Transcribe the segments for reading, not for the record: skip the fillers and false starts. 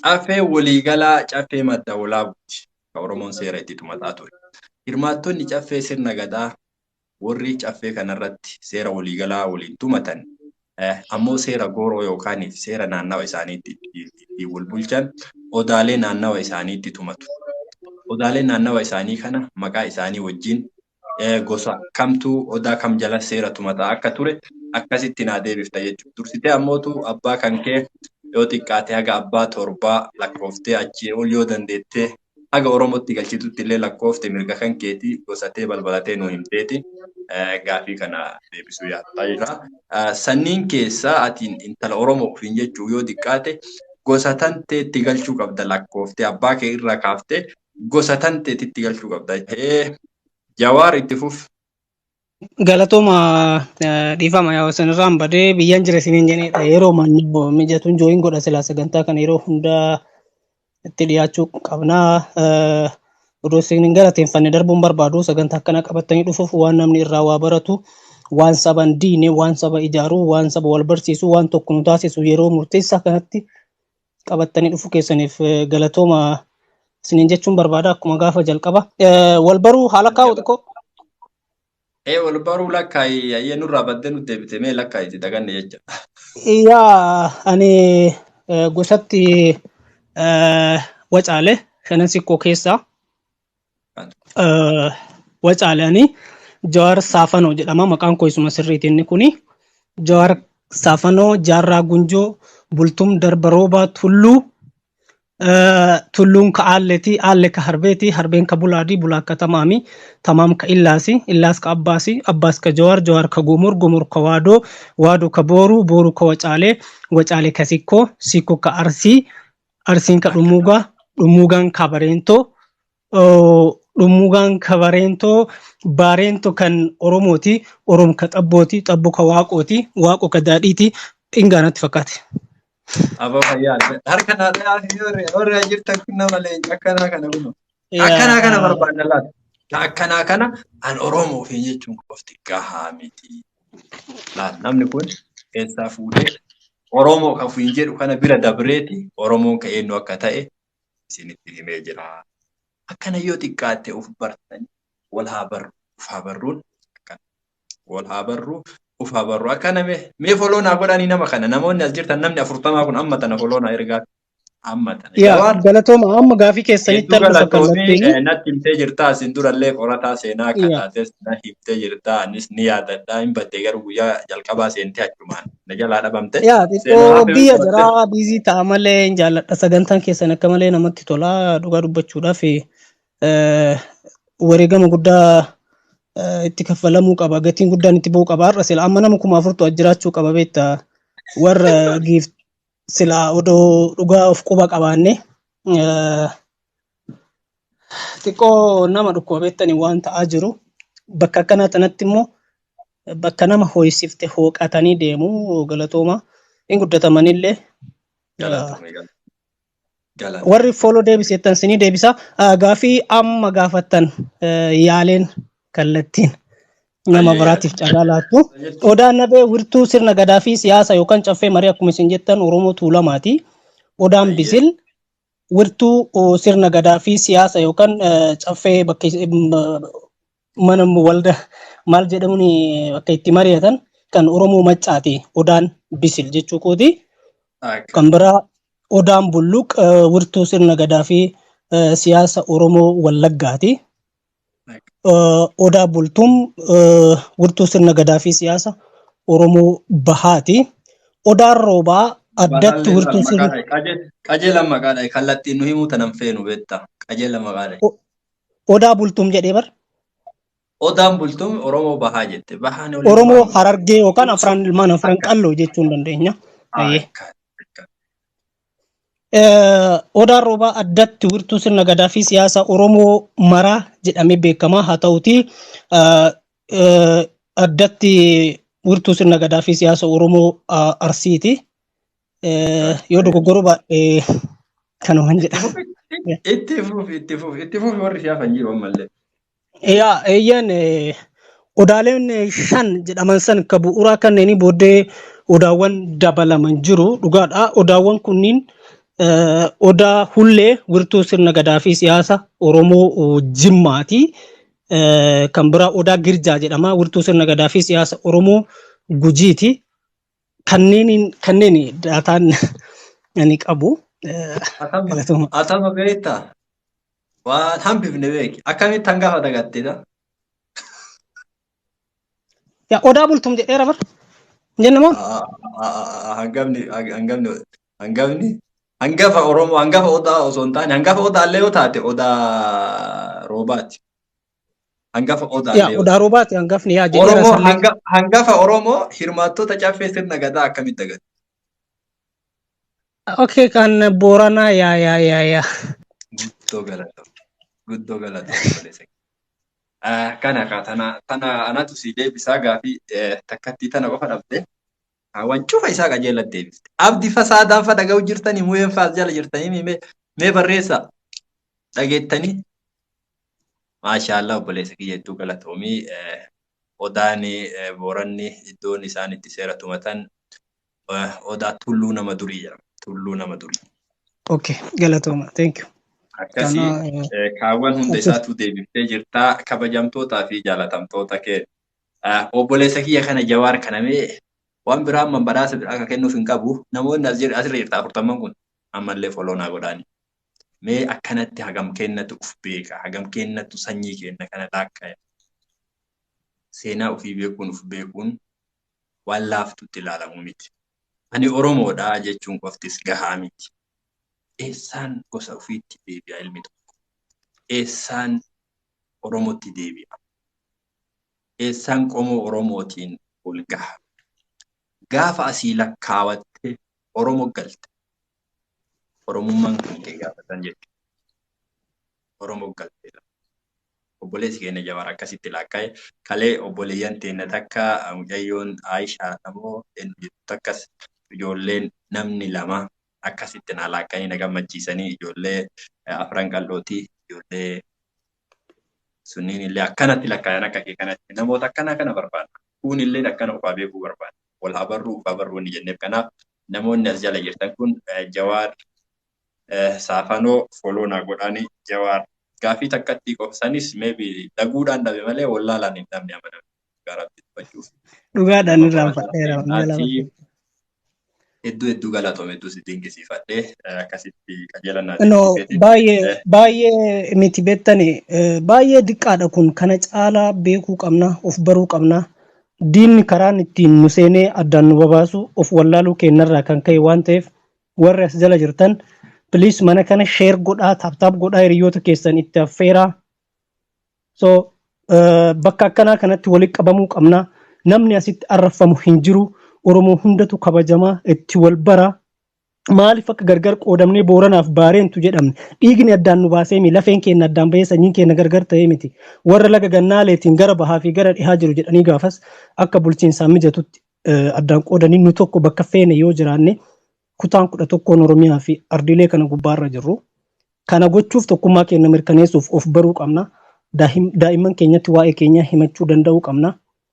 Caffee waliigalaa caffee madda walaabuuti. Kan Oromoon seera itti tumataa ture. Hirmaattonni caffee sirna gadaa warri caffee kanarratti seera waliigalaa waliin tumatan ammoo seera gooroo yookaan seera naannawa isaaniitti ittiin wal bulchan odaalee naannawa isaaniitti tumatu. Odaalee naannawa isaanii kana maqaa isaanii wajjin gosa kamtuu odaa kam jala seera tumataa akka ture akkasitti naa deebifta jechuudha. Dursitee ammootu abbaa kan kee yoo xiqqaate haga abbaa torbaa lakkooftee achii ol yoo dandeettee haga Oromootti galchitutti illee lakkoofte mirga kan keetii gosatee balbalatee nu himteeti gaafii kana deebisuu yaaddaa jira. Sanniin keessaa ati intala Oromoo ofiin jechuu yoo xiqqaate gosa tanteetti galchuu qabda lakkooftee abbaa kee irraa kaaftee gosa tanteetti galchuu qabda. Jawaar itti fuf. Galatooma, dhiifama yaa isinirraan badee biyyaan jira isiniin jedhedha. Yeroo manni mijatuun join godha silaa sagantaa kana yeroo hundaa itti dhiyaachuu qabnaa. Odoo isin hin galateeffanne darbuun barbaadu sagantaa akkana qabatanii dhufuuf waan namni irraa waa baratu, waan saba hin diine, waan saba ijaaru, waan saba wal barsiisu, waan tokko nu taasisu yeroo murteessaa kanatti qabatanii dhufu keessaniif galatooma isiniin jechuun barbaada akkuma gaafa jalqaba. Wal baruu haala kaa'u xiqqoo. Wal baruu lakkaayi ayyee nurraa baddee nutti deebite mee lakkaayi itti daganne jecha. Yaa, ani gosatti Wacaale shanan sikkoo keessaa Wacaale. Ani Jawaar Saafanoo jedhama, maqaan koo isuma sirriiti inni kuni. Jawaar Saafanoo Jaarraa Gunjoo Bultum Darbaroobaa Tulluu. Tulluun ka Aalleeti, Aalle ka Harbeeti, Harbeen ka Bulaadi, Bulaa ka Tamaami, Tamaam ka Illaasi, Illaas ka Abbaasi, Abbaas ka Jawaar, Jawaar ka Gomor, Gomor ka Waadoo, Waadoo ka Booruu, Booruu ka Wacaalee, Wacaalee ka Sikkoo, Sikkoo ka Arsii, Arsiin ka Dhummuugaa, Dhummuugaan ka Bareentoo, Dhummuugaan ka Bareentoo, Bareentoo kan Oromooti, Orom ka Xabbooti, Xabbo ka Waaqooti, Waaqo ka Daadhiiti, Ingaa natti fakkaate. Aboo fayyaa harka naa dhayaa fi warri jirtan kun nama leenca akkanaa kana kunoo. Akkanaa kana barbaadna laata. Akkanaa kana an Oromoo ofiin jechuun qofti gahaa miti. Laata namni kun keessaa fuudhee Oromoo kan ofiin jedhu kana bira dabreeti Oromoon ka eenyu akka ta'e isinitti himee jira. Akkana yoo xiqqaatte of bartanii wal haa barru uf haa barruun akkana. Wal haa barru uf haa barru akkana. Mee follow naa godhanii nama kana namoonni as jirtan namni 40 kun amma tana follow naa ergaa amma tana. Yaa Jawaar galatooma, amma gaafii keessanitti hedduu dhufa galatoomii kallattiin. Natti himtee jirta, asin durallee qorataa seenaa akka taates na himtee jirta. Anis ni yaadadha, hin badde garuu guyyaa jalqabaa seentee achumaan na jalaa dhabamte. Yaa Seenaa xiqqoo hafe biyya qoratte. jiraa busy ta'a malee hin jaalladha. Sagantaan keessan akka malee namatti tola dhugaa dubbachuudhaaf wareegama guddaa itti kaffalamuu qaba, gatiin guddaan itti ba'uu qaba. Har'a sila amma nama 4000tu as jiraachuu qaba beekta, warra giif sila odoo dhugaa of quba qabaanne xiqqoo nama dhukkuba beektanii waan ta'aa jiru. Bakka akkanaa tanatti immoo bakka nama hoo'isifte hooqatanii deemu. Galatooma, hin guddatamanillee. Galatoomii galatoomii. Warri follow deebisettan sinii deebisa. Gaafii amma gaafattan yaaleen kallattiin nama Ayyee. biraatiif carraa laattu. Odaan Nabee wirtuu sirna gadaa fi siyaasa yookaan caffee marii akkuma isin jettan Oromoo Tuulamaati. Odaan Bisil wirtuu sirna gadaa fi siyaasa yookaan caffee bakka mana walda maal jedhamuun bakka itti mari'atan kan Oromoo Maccaati. Odaan Bisil jechuu kooti. Kan biraa Odaan Bulluq wirtuu sirna gadaa fi siyaasa Oromoo Wallaggaati. Odaa Bultum wirtuu sirna gadaa fi siyaasa Oromoo Bahaati. Odaan Roobaa addatti wirtuu sirna Qajeelan maqaadha kallattiin nu himuu tanan feenu beekta qajeelan maqaadha. Odaa Bultum jedhee bar. Odaan Bultum Oromoo Bahaa jette. Bahaan waliin Oromoo bahaa. Harargee yookaan afran ilmaan afran qalloo jechuu hin dandeenya. Ayyee. Odaan Roobaa addatti wirtuu sirna gadaa fi siyaasa Oromoo maraa jedhamee beekama. Haa ta'uti addatti wirtuu sirna gadaa fi siyaasa Oromoo Arsiiti. Yoo dogoggoruu baadhe kanumaan jedha. Itti fufi, itti fufi, itti fufi, warri siyaasa hin jiru ammallee. Yaa eeyyaan, odaaleen shan jedhaman san ka bu'uuraa kanneenii booddee odaawwan dabalaman jiru dhugaadha. Odaawwan kunniin Odaa Hullee wirtuu sirna gadaa fi siyaasa Oromoo Jimmaati. Kan biraa Odaa Girjaa jedhama. Wirtuu sirna gadaa fi siyaasa Oromoo Gujiiti. Kanneen daataan ani qabu. Galatoomaa. Atama beektaa? Waan hambifne beeki. Akkamitti hangafa dagattedha? Yaa Odaa Bultum jedheera bar. Jenna moo? Hangafni hangafni hangafni hangafa Oromoo hangafa Odaa osoo hin taane hangafa Odaa illee yoo taate Odaa Roobaati. Hangafa Odaa Yaa illee yoo Odaa taate. Roobaati hangafni yaa jedheera Oromoo sallee. Hangafa Oromoo hirmaattota caffee sirna gadaa akkamitti dagatte? Okay, kan Booranaa yaa yaa yaa yaa. Guddoo galatoo. Guddoo galatoo obboleessa. Kana ka tana anatu si deebisaa gaafii takkattii tana qofa dhabde. Waan cufa isaa qajeelatti deebifte. Abdi fasaadaan fa dhaga'u jirtanii mu'een faas jala jirtanii mee barreessaa dhageettanii. Maashaallah obboleessa kiyya hedduu galatoomii. Odaan Booranni iddoon isaan itti seera tumatan Odaa Tulluu Nama Durii jedhama. Tulluu Nama Durii. Okay, galatooma. Thank you. Akkasii kaawwan hunda isaatu deebiftee jirtaa kabajamtootaa fi jaalatamtoota kee. Obboleessa kiyya kana Jawaar kana mee waan biraa amman badhaasa biraa akka kennuuf hin qabu. Namoonni as asirra jirta 40n kun ammallee follow naa godhaani. Mee akkanatti hagam kennatu uf beeka hagam kennatu sanyii kenna kana laakkaya. Seenaa ofii beekuun uf beekuun waan laaftutti ilaalamu miti. Ani Oromoodha jechuun qoftis gahaa miti. Eessaan gosa ofiitti deebi'a ilmi tokko? Eessaan Oromootti deebi'a? Eessaan qomoo Oromootiin ol gaha? Gaafa asii lakkaawatte Oromo galte. Oromummaan kan kee gaafatan jechuudha. Oromo galte. Obboleessi keenya Jawaar akkasitti laakkaa'e. Kalee obboleeyyan teenya takka mucayyoon Aayishaa namoo eenyu jettu takkas ijoolleen namni lama akkasitti naa laakkanii na gammachiisanii ijoollee afran qal'ooti ijoollee sunniin illee akkanatti lakkaayan akka kee kanatti namoota akkanaa kana barbaadna. Kuun illee akkana ufaa beekuu barbaadna. Wal haa barruu ufaa barruu inni jenneef kanaaf namoonni as jala jirtan kun Jawaar Saafanoo follow naa godhaani Jawaar gaafii takkatti qofsanis maybe dhaguudhaan dhabe malee wallaalaan hin dhabne amaname garatti dubbachuuf. Dhugaadhaan irraanfadheera. Hedduu hedduu galatoome hedduu si dinqisiifadhee akkasitti qajeelannaa No, baay'ee baay'ee miti beektani baay'ee diqqaadha kun kana caalaa beekuu qabna of baruu qabna diinni karaan ittiin nu seenee addaan nu babaasu of wallaaluu keenyarraa kan ka'e waan ta'eef warri as jala jirtan please mana kana share godhaa tap tap godhaa hiriyoota keessan itti affeeraa so bakka akkanaa kanatti walitti qabamuu qabna namni asitti arraffamu hin jiru Oromoo hundatu kabajamaa itti wal bara maaliif akka gargar qoodamnee Booranaaf Baareentu jedhamne dhiigni addaan nu baasee mi lafeen keenya addaan bahee sanyiin keenya gargar ta'ee miti warra laga gannaaleetiin gara bahaa fi gara dhihaa jiru jedhanii gaafas akka bulchiinsaan mijatutti addaan qoodanii nu tokko bakka feene yoo jiraanne kutaan 11n Oromiyaa fi ardiilee kana gubbaarra jirru. Kana gochuuf tokkummaa keenya mirkaneessuuf of baruu qabna. Daa'imman keenyatti waa'ee keenya himachuu danda'uu qabna.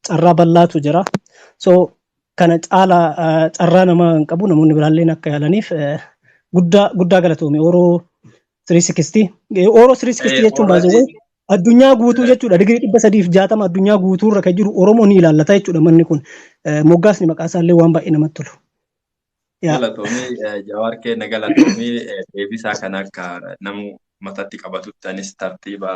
Carraa bal'aatu jira. So kana caalaa carraa nama hin qabu namoonni biraalleen akka yaalaniif guddaa guddaa galatoomi. Oroo 360. Oroo 360 jechuun baay'ee addunyaa guutuu jechuudha. Digirii 360 addunyaa guutuurra kan jiru Oromoo ni ilaallata jechuudha manni kun. Moggaasni maqaa isaallee waan baay'ee namatti tolu. Galatoomii Jawaar keenya galatoomii deebisaa kana akka namu matatti qabatutti anis tartiiba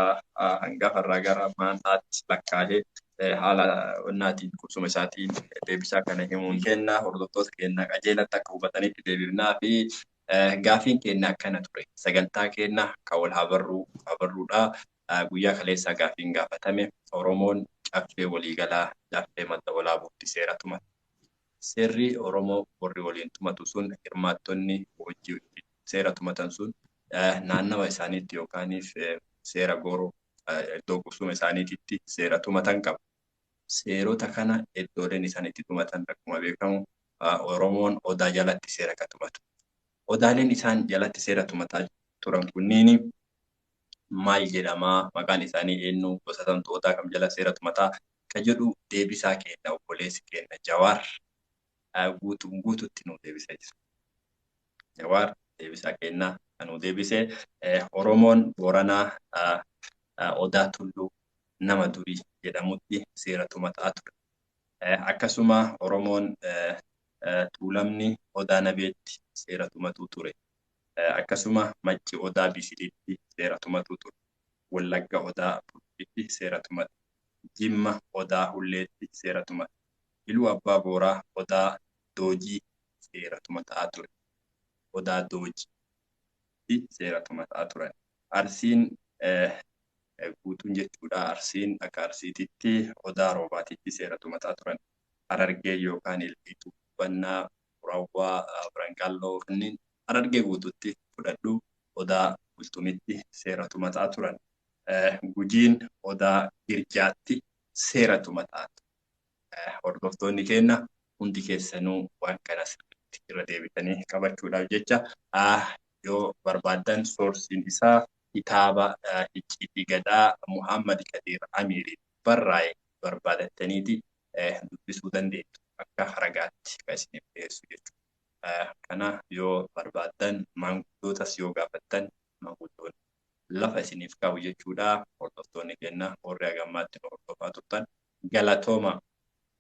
hangafarraa gara maantaatti lakkaa'ee haala onnaatiin qubsuma isaatiin deebisaa kana himuun kenna hordoftoota keenya qajeelatti akka hubatanitti deebifnaa fi gaafiin keenya akkana ture sagantaa keenya kan wal habarruudha guyyaa kaleessaa gaafiin gaafatame Oromoon caffee waliigalaa caffee madda walaabuutti seera tumate. Seerri Oromoo warri waliin tumatu sun hirmaattonni hojii seera tumatan sun naannawa isaaniitti yookaaniif seera gooroo iddoo qubsuma isaaniititti seera tumatan qaba. Seerota kana iddooleen isaan itti tumatan akkuma beekamu Oromoon odaa jalatti seera kan tumatu. Odaaleen isaan jalatti seera tumataa turan kunniin maal jedhamaa maqaan isaanii eenyu gosa kamtu odaa kam jala seera tumataa ka jedhu deebisaa kenna obboleessi kenna Jawaar guutuun guututti nu deebisee jira. Jawaar Deebisaa kennaa kanuu deebisee Oromoon Booranaa Odaa Tulluu nama durii jedhamutti seera tumataa ture. Akkasuma Oromoon Tuulamni Odaa Nabeetti seera tumatuu ture. Akkasuma Macci Odaa Bishiliitti seera tumatuu ture. Wallagga Odaa Burqitti seera tumata. Jimma Odaa Hulleetti seera tumata. Iluu Abbaa Booraa Odaa Doojii seera tumataa ture. Odaa Doojiitti seera tumataa turan. Arsiin guutuun jechuudha. Arsiin akka Arsiititti Odaa Roobaatitti seera tumataa turan. Harargee yookaan Ilbiituu, Bannaa, Rawwaa, Biranqalloo kanneen Harargee guutuutti fudhadhu Odaa Bultumitti seera tumataa turan. Gujiin Odaa Girjaatti seera tumataa turan. Hordoftoonni keenya hundi keessanuu waan kana sirriitti irra deebitanii qabachuudhaaf jecha yoo barbaaddan soorsiin isaa kitaaba Icciitii Gadaa Muhammad Kadir Amiiriin barraa'e barbaadattaniiti dubbisuu dandeettu akka ragaatti kan isiniif dhiyeessu jechuudha. Kana yoo barbaaddan maanguddootas yoo gaafattan maanguddoonni lafa isiniif kaa'u jechuudha. Hordoftoonni keenya warri hagammaatti nu hordofaa turtan galatooma.